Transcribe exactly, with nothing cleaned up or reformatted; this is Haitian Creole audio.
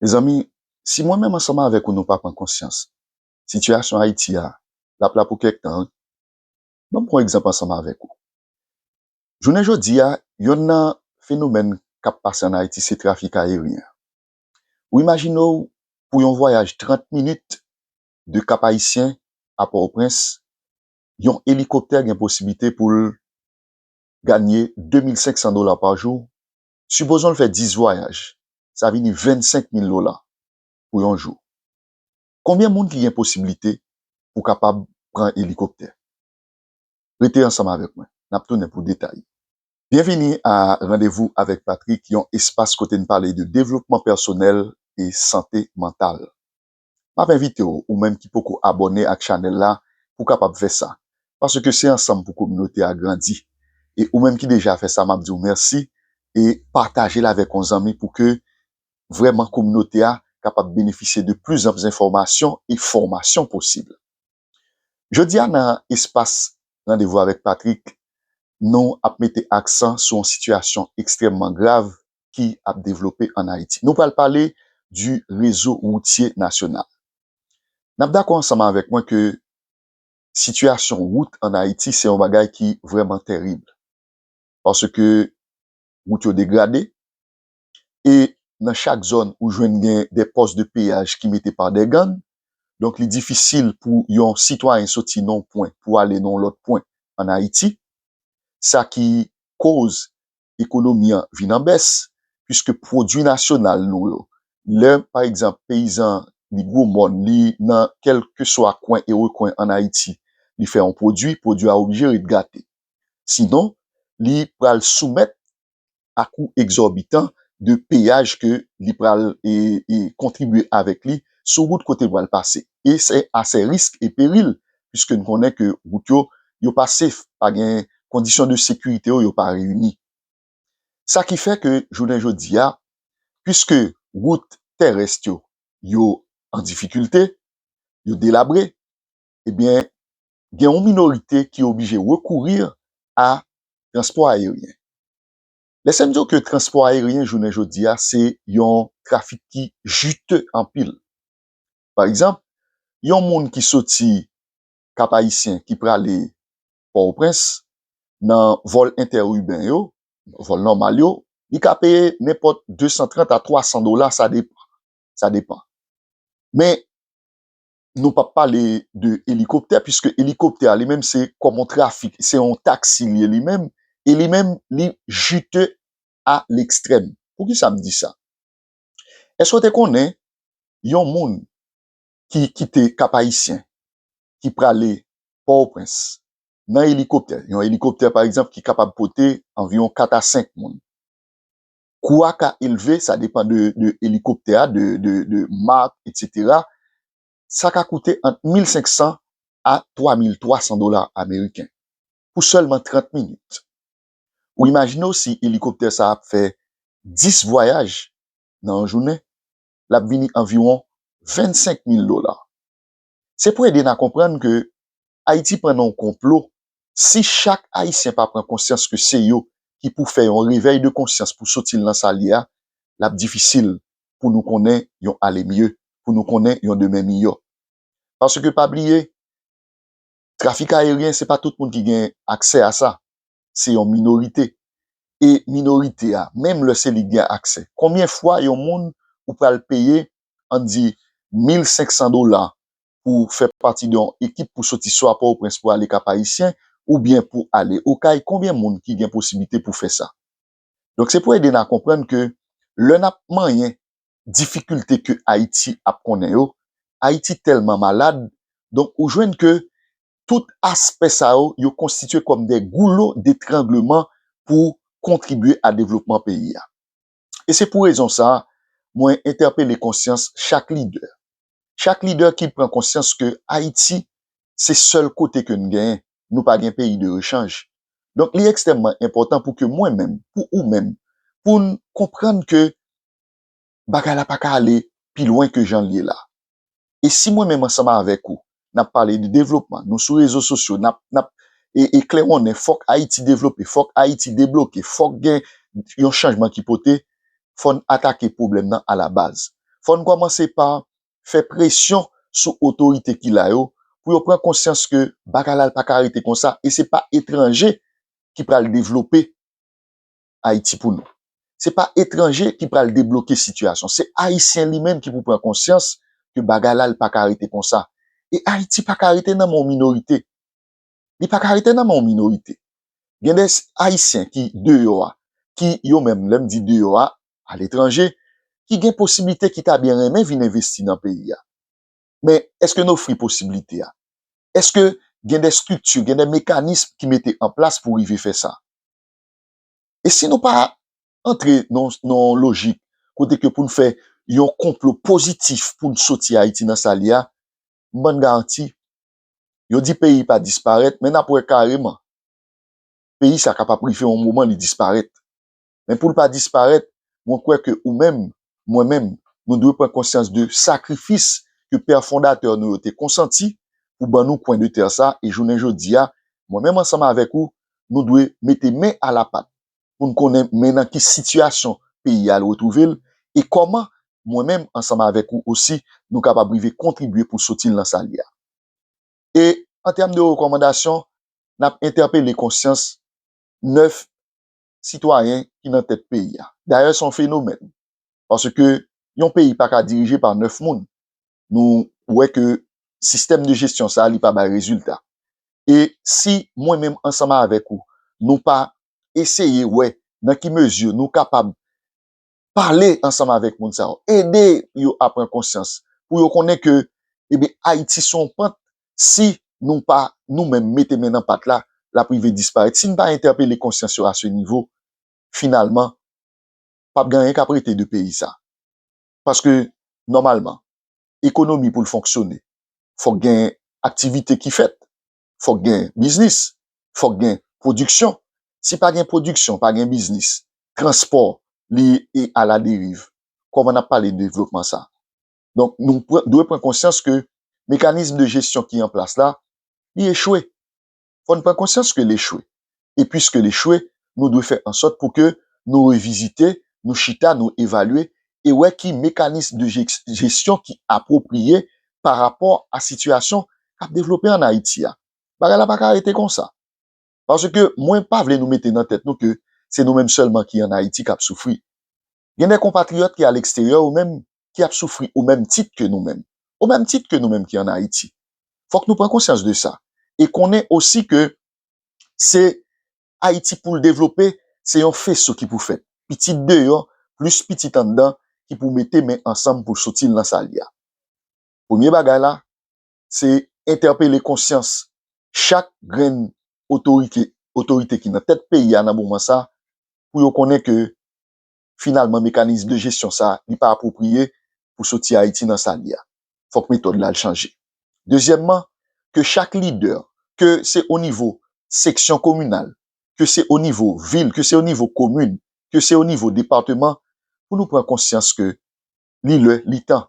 Mezanmi, si mwen menm ansanm avèk ou nou pa pran konsyans, sitiyasyon Ayiti a, l ap la pou kèk tan, wi. Ban m pran yon egzanp ansanm avèk ou. Jounen jodi a, yonn nan fenomèn k ap pase ann Ayiti se trafik ayeryen. Ou imajine w, pou yon vwayaj trant minit de Kap Ayisyen a Pòtoprens, yon elikoptè gen posiblite pou l ganye de mil senk san dola pa jou. Sipozon l fè dis vwayaj, sa vini vennsenk mil dola pou yon jou. Konbyen moun ki gen posiblite pou kapab pran elikoptè? Rete ansanm avèk mwen, n ap tounen pou detay. Byenvini a Randevou avèk Patrick, yon espas kote n pale de devlopman pèsonèl e sante mantal. M ap envite w, ou menm ki poko abòne ak chanèl la, pou w kapab fè sa. Paske se ansanm pou kominote a grandi. E ou menm ki deja fè sa, m ap di w mèsi. E pataje l avèk yon zanmi pou ke vrèman kominote a kapab benefisye de plizanplis enfòmasyon e fòmasyon posib. Jodi a, nan espas Randevou avèk Patrick, nou ap mete aksan sou yon sitiyasyon ekstrèmman grav ki ap devlope ann Ayiti. Nou pral pale di rezo woutye nasyonal. N ap dakò ansanm avèk mwen ke sitiyasyon wout ann Ayiti se yon bagay ki vrèman tèrib. Paske wout yo degrade, e nan chak zòn ou jwenn gen de pòs de peyaj ki mete pa de gang. Donk, li difisil pou yon sitwayen soti nan yon pwen pou ale nan yon lòt pwen ann Ayiti. Sa ki koz ekonomi an vin an bès, piske pwodui nasyonal nou yo, lè, pa egzanp, peyizan li Gwo Mòn, li nan kèlkeswa kwen e rekwen ann Ayiti, li fè yon pwodui, pwodui a oblije ret gate. Sinon, li pral soumèt a kou egzòbitan de peyaj ke li pral, e, e, kontribye avèk li sou wout kote l pral pase. E se a se risk e peril, piske n konnen ke wout yo, yo pa safe, pa gen kondisyon de sekirite yo, yo pa reyini. Sa ki fè ke jounen jodi a, piske wout tèrès yo, yo an difikilte, yo delabre, ebyen, gen yon minorite ki oblije rekouri a transpò ayeryen. Lè sa m di w ke transpò ayeryen jounen jodi a, se yon trafik ki jite anpil. Pa egzanp, yon moun ki soti Kap Ayisyen ki prale Pòtoprens, nan vòl entèriben yo, vòl nòmal yo, li ka peye nenpòt de san trant a twa san dola, sa depan. Sa depan. Men, nou p ap pale de elikoptè, piske elikoptè a li menm se kòm yon trafik, se yon taksi li ye li menm, e li menm li jite a lekstrèm. Poukisa m di sa? Èske w te konnen yon moun ki kite Kap Ayisyen, ki prale Pòtoprens, nan elikoptè, yon elikoptè, pa egzanp, ki kapab pote anviwon kat a senk moun. Kou a ka elve, sa depan de, de elikoptè a, de, de, de mak, etsetera. Sa ka koute ant mil senk san a twa mil twa san dola ameriken pou sèlman trant minit. Ou imajine w si elikoptè sa ap fè dis vwayaj nan yon jounen, l ap vini anviwon vennsenk mil dola. Se pou ede n a konprann ke Ayiti pran nan yon konplo. Si chak Ayisyen pa pran konsyans ke se yo ki pou fè yon revèy de konsyans pou soti l nan sa l ye a, l ap difisil pou nou konnen yon ale mye, pou nou konnen yon demen miyò. Paske pa bliye, trafik ayeryen, se pa tout moun ki gen aksè a sa. Se yon minorite. E minorite a, menm lè se li ki gen aksè, konbyen fwa yon moun ou pral peye, ann di, mil senk san dola pou fè pati de yon ekip pou soti swa Pòtoprens pou ale Kap Ayisyen, oubyen pou ale Okay, konbyen moun ki gen posiblite pou fè sa? Donk, se pou ede n a konprann ke lè n ap manyen difikilte ke Ayiti ap konnen yo, Ayiti tèlman malad, donk, ou jwenn ke tout aspè sa yo, yo konstitye kòm de goulo detrangleman pou kontribye a devlopman peyi a. E se pou rezon sa a, mwen entèpele konsyans chak lidè. Chak lidè ki pran konsyans ke Ayiti se sèl kote ke n genyen, nou pa gen peyi de rechanj. Donk, li ekstrèmman enpòtan pou ke mwen menm, pou ou menm, pou n konprann ke bagay la pa ka ale pi lwen ke jan l ye la. E si mwen menm ansanm avèk ou, n ap pale de devlopman, nou sou rezo sosyo, n ap, n ap, e, e klèwonnen, fòk Ayiti devlope, fòk Ayiti debloke, fòk gen yon chanjman ki pote, fò n atake pwoblèm nan alabaz. Fò n kòmanse pa fè presyon sou otorite ki la yo pou yo pran konsyans ke bagay la pa ka rete konsa e se pa etranje ki pral devlope Ayiti pou nou. Se pa etranje ki pral debloke sitiyasyon. Se Ayisyen li menm ki pou pran konsyans ke bagay la pa ka rete konsa. E Ayiti pa ka rete nan men yon minorite. Li pa ka rete nan men yon minorite. Gen de Ayisyen ki deyò a, ki yo menm, lè m di deyò a, aletranje, ki gen posiblite ki ta byen renmen vin envesti nan peyi a. Men, èske n ofri posiblite a? Èske gen de estrikti, gen de mekanism ki mete an plas pou rive fè sa? E si nou pa antre nan, nan yon lojik kote ke pou n fè yon konplo pozitif pou n soti Ayiti nan sa l ye a, m ban n garanti, yo di peyi pa disparèt, men n ap wè kareman. Peyi sa kapab rive yon moman li disparèt. Men pou l pa disparèt, mwen kwè ke ou menm, mwen menm, nou dwe pran konsyans de sakrifis ke pè fondatè nou yo te konsanti pou ban nou kwen de tè sa, e jounen jodi a, mwen menm ansanm avèk ou, nou dwe mete men a la pat pou n konnen men nan ki sitiyasyon peyi a retwouve l, e kòman mwen menm ansanm avèk ou osi, nou kapab rive kontribye pou soti l nan sa l ye a. E an tèm de rekòmandasyon, n ap entèpele konsyans nèf sitwayen ki nan tèt peyi a. Dayè, se yon fenomèn. Paske yon peyi pa ka dirije pa nèf moun. Nou wè ke sistèm de jesyon sa, li pa bay rezilta. E si mwen menm ansanm avèk ou, nou pa eseye wè nan ki mezi nou kapab pale ansanm avèk moun sa yo, ede yo a pran konsyans, pou yo konnen ke, ebyen, Ayiti se yon pant, si nou pa, nou menm, mete men nan pat la, l ap rive disparèt. Si n pa entèpele konsyans yo a se nivo, finalman, p ap gen anyen k ap rete de peyi sa. Paske, nòmalman, ekonomi pou l fonksyone, fòk gen aktivite ki fèt, fòk gen biznis, fòk gen pwodiksyon. Si pa gen pwodiksyon, pa gen biznis, transpò, li e aladeriv, kòman n ap pale de devlopman sa? Donk, nou pran, dwe pran konsyans ke mekanism de jesyon ki an plas la, li echwe. Fò n pran konsyans ke l echwe. E piske l echwe, nou dwe fè an sòt pou ke nou revizite, nou chita, nou evalye, e wè ki mekanism de jes-, jesyon ki apwopriye pa rapò a sitiyasyon k ap devlope ann Ayiti a. Bagay la pa ka rete konsa. Paske mwen pa vle nou mete nan tèt nou ke se nou menm sèlman ki ann Ayiti k ap soufri. Gen de konpatriyòt ki aleksteryè ou menm ki ap soufri o menm tit ke nou menm. O menm tit ke nou menm ki ann Ayiti. Fòk nou pran konsyans de sa. E konnen osi ke se Ayiti pou l devlope, se yon feso ki pou fèt. Pitit deyò, plis pitit anndan, ki pou mete men ansanm pou l soti l nan sa l ye a. Premye bagay la, se entèpele konsyans chak grenn otorite, otorite ki nan tèt peyi a nan moman sa, pou yo konnen ke finalman mekanism de jesyon sa, li pa apwopriye pou soti Ayiti nan sa l ye a. Fòk metòd la l chanje. Dezyèmman, ke chak lidè, ke se o nivo seksyon kominal, ke se o nivo vil, ke se o nivo komin, ke se o nivo depatman, pou nou pran konsyans ke li lè, li tan